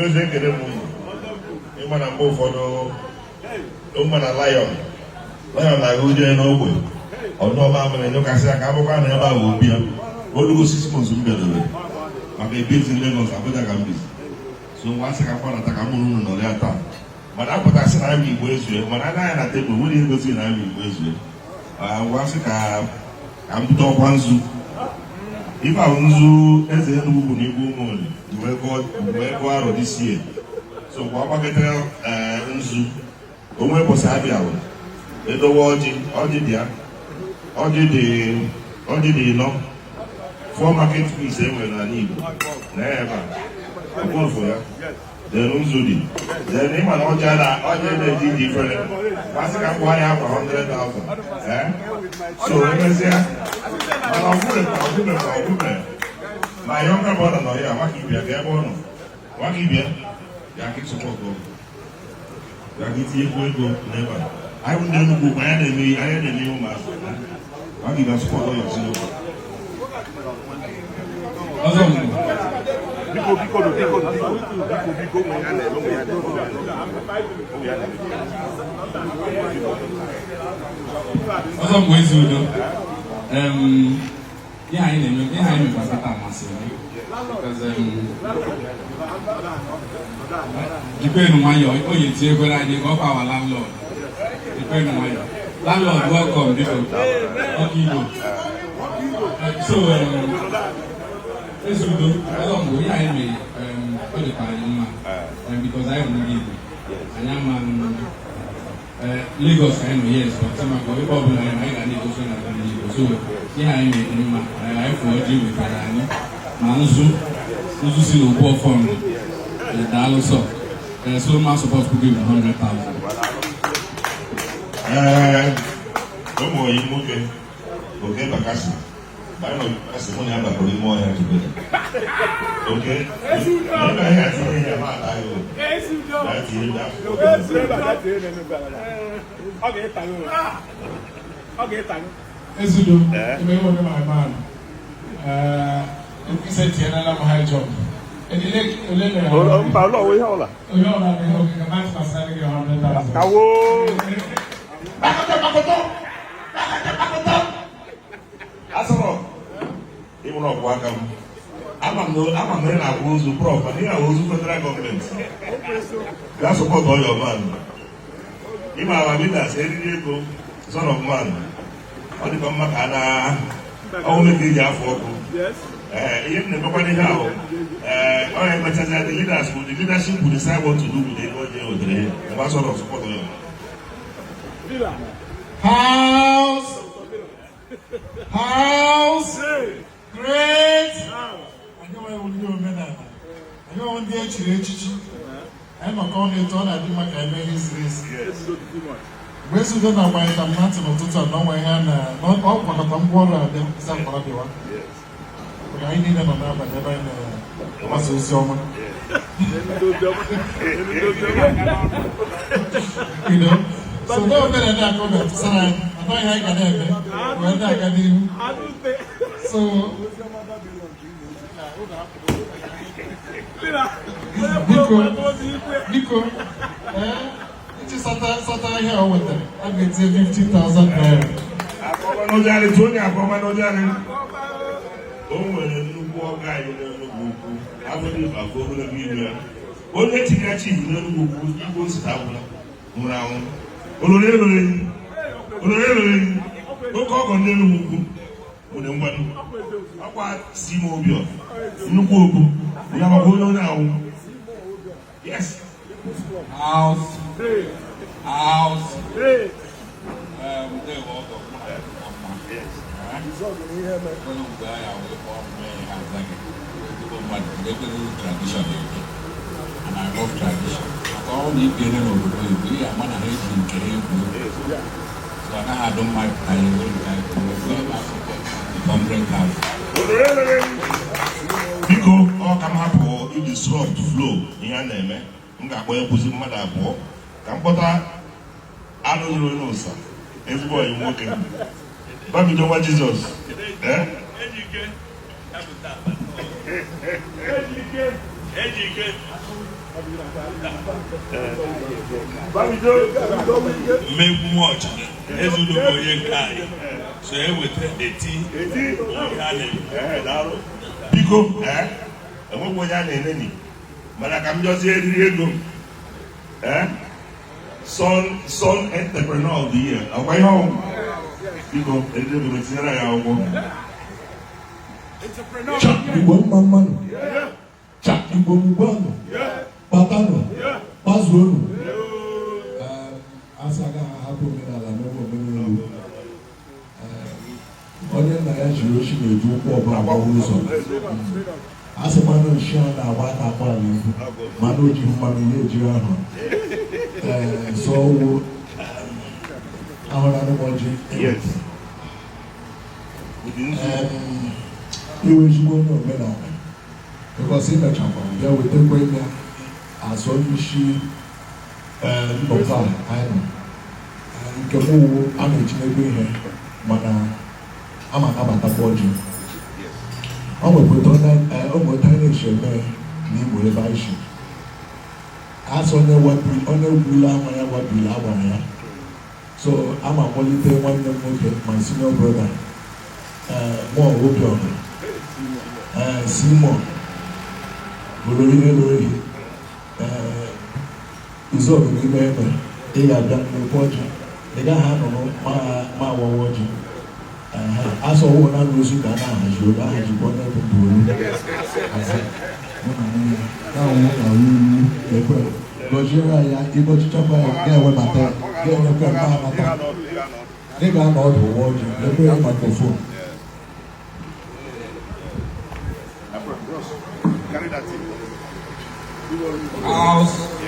Eze, ekele m unu. Ịma na mgbe ụfọdụ ụmụ na lion lion na-aga uje n'ogbe ọnyụ ọma mere nyụkasị aka abụkwa na ebe ahụ obi ya olugo 6 months m bịadobe maka ebizi Lagos, Abuja ka m bizi. So nwa sị ka m gbanata ka m mụrụ unu nọrọ ya taa, mana apụtasị na ama Igbo ezue, mana anaghị na tebụl nwere ihe gosi na ama Igbo ezue. Ngwa, sị ka m bute ọkwa nzu. Ife ahụ nzu eze Enugu bụ n'igwe ụmụoli wee gụọ arọ this year. So mgbe ọ gbakọtara nzu onwe ụbọchị abịa edowe ọjị, ọjị dị ya, ọjị dị, ọjị dị ịnọ, four market piece e nwere n'ala Igbo na ebe a ọkpọrọfụ ya. Then nzu dị. Then ịma na ọjị na ọjị na-eji iji ifere masị ka m gwa ya akwa 100,000. Eh? So emesịa, mana ọgwụbe ọgwụbe ọgwụbe ma younger brother nọ ya, nwaka ibia ka ebe ọ nọ, nwaka ibia ya ka ịsọpọtụ ya ka itinyekwu ego n'ebe a. Anyị bụ ndị Enugwu Ukwu, anyị na-eme ihe ụmụazị. Nwaka ibia support ya si Ọzọ mgbe. Biko, biko, biko, biko, biko, biko, ụmụ ya na-eme, ụmụ ya na-eme, ụmụ ya na-eme. Ọzọ mgbe ezi udo. Ihe anyị na-eme, ihe anyị mekwara taa masịrị m because jikwenu nwayọọ, o yi etinyekwere anyị ka ọ kwa our landlord. Jikwenu nwayọọ, landlord, welcome, biko, ọka Igbo. So ezi udo, ọzọ mgbe ihe anyị mere, ọ dịkwa anyị mma because anyị bụ ndị Igbo, anyị ama Lagos ka anyị nọ, yes, but maka ebe ọbụla anyị nọ, anyị ga na-egosi na ndị Igbo. So ihe anyị mere dị mma. Anyị fụ ọjị wetara anyị ma nzu, nzu si n'okwu ọfọ ndụ. Daalụ sọ. So ma support kwugo with 100,000. Ee, ụmụ oyi nwoke oke bakasị banyere bakasị, mụ na ya bakọrọ ime ọhịa together. Oke ebe anyị atinye ya ma ata ya o ya tinye ya. Ọ ga-ịta gị. Ọ ga-ịta gị. Ezudo, ebe nwe my man. Ise tinyela m high jump. Ele ole mere? Mba, ụlọ ihe ọla. Onye ọla na ihe okike ma tụkwasịrị gị 100,000. Kawo. Bakọtọ, bakọtọ, bakọtọ, bakọtọ. Asọrọ ịmụrụ ọgwụ aka m. Ama m na ị na-akwụ ozu prof, mana ị na-awụ ozu federal gọọmenti. Gaa support your man. Ịma our leaders eriri ego son of man. Ọ dịkwa mma ka a na ọnwụ ka eji afọ ọkụ. Ee, ihe m na-emekwa n'ihe ahụ, ee, ọ ya emechazi, the leaders will the leadership will decide what to do with the ego o wetara ya. Mgbe asọrọ support your man. House. House. Great. Anyị nwere ndị omenala. Anyị nwere ndị echiri echichi. Anyị nọkọ na-eto, ọ na-adị mma ka eme ihe ziri ezi. Mgbe Ezudo na-agbanyeta m na ntị n'ụtụtụ a na ọnwa ihe a na na ọ kwakọta ngwaọrụ abịa ịza mkpọrọ bịawa. Maka anyị niile nọ n'abalị ebe anyị na-agbasa ozi ọma. So na omenala akọ ga-atụsara anyị, anaghị anyị ga na-eme wee na-aga n'ihu. So biko, biko, ee, iji sata ihe o wetara, a ga-etinye 50,000 naira. Akọba n'ụjarị, tụọ onye akọba n'ụjarị. O nwere nnukwu ọga anyị n'Enugwu Ukwu, abụghị afọ ogologo ilu ya. Onye tinye chief n'Enugwu Ukwu, Igbo nsita agwụla nwụrụ anwụ. Olori elori enyi, olori elori enyi, oke ọgọ ndị Enugwu Ukwu nwere ngwanụ. Ọkwa si m obi ọ, nnukwu okwu, ya makwa onye onye anwụ. Yes. House. House. Ndewo ọgọ mụ na ọma. Onye mgbe ya wee kpọọ m mee ihe aza gị. Ezigbo mmadụ, ndị ekwere tradition eke. And I love tradition. Maka ọrụ na ikpere n'obodo oyibo, ị ga-ama na ha eji nke ha egwu egwu. So ọ naghị adụ mma ịpụta ya ewere nke anyị kwuru. So ebe a support 100,000. Biko, ọ ka m hapụ idisrupt flow ihe a na-eme, m ga-akpọ ekwuzi mmadụ abụọ ka m kpọta anụ zuru onye ụsa, ezigbo ọyị nwoke babido nwa Jizọs. Ee. Ejike. Ejike. Mmegbu m ọchịna ezuru m onye nke anyị so eweta eti ihe a na-eme. Biko, ee, enwekwa onye a na-eneni, mana ka m jọzie eriri ego, ee, son entrepreneur of the year, ọkwa ihe ọnwụ. Biko, eriri ego tinyere ya akwụkwọ. Cha Igbo, mma mmanụ. Cha Igbo, mgbanụ, kpatanụ, kpazuonu. Asị agaghị ahapụ omenala n'ụmụ omenelu. Onye nna ya jiri ochi na-eji ụkwụ ọbụla gbawa ụzọ. A sị mmanụ nshi a na-agba aka akpa ala ibu, mana o jighị mmanụ ya ejiri ahụ. Ee, so ọwụ ahụrụ anụ m ọjị. Yes. Ụdị nzu. Iwe ezigbo onye omenala, because imechakwa bịa wetakwa ya azụ onye isi nnọkọ a anyị nọ. Nke m wụ a na-etinyekwa ihe, mana ama anabatakwa ọjị. Ọ nwekwata onye anyị na-esi eme n'Igbo ebe anyị si asị onye onye wubila ama ya wabili agbara ya. So ama akpọlite nwanne m nwoke, my senior brother, mụọ Obiọra, ee, Simon bụrụ ihe lụrụ ehi, ee, izọgụ n'ime ebe ị ga-abịa nnukwu ọjị. Ị gaghị anọ ma awawa ọjị asọ ọwụ na ozu ka a na-ahazi onye ahazikwa onye bụ ndụ olu hazi mụ na nwunye ya wụ na wu ekwe gọziere ya. Ịgọchichakwa ya, ga-ewebata ya, ga-enyekwa ya mma amata. Ị ga-anọ ọdụ ụwa ọjị, lekwe ya microphone. Carry that thing. House.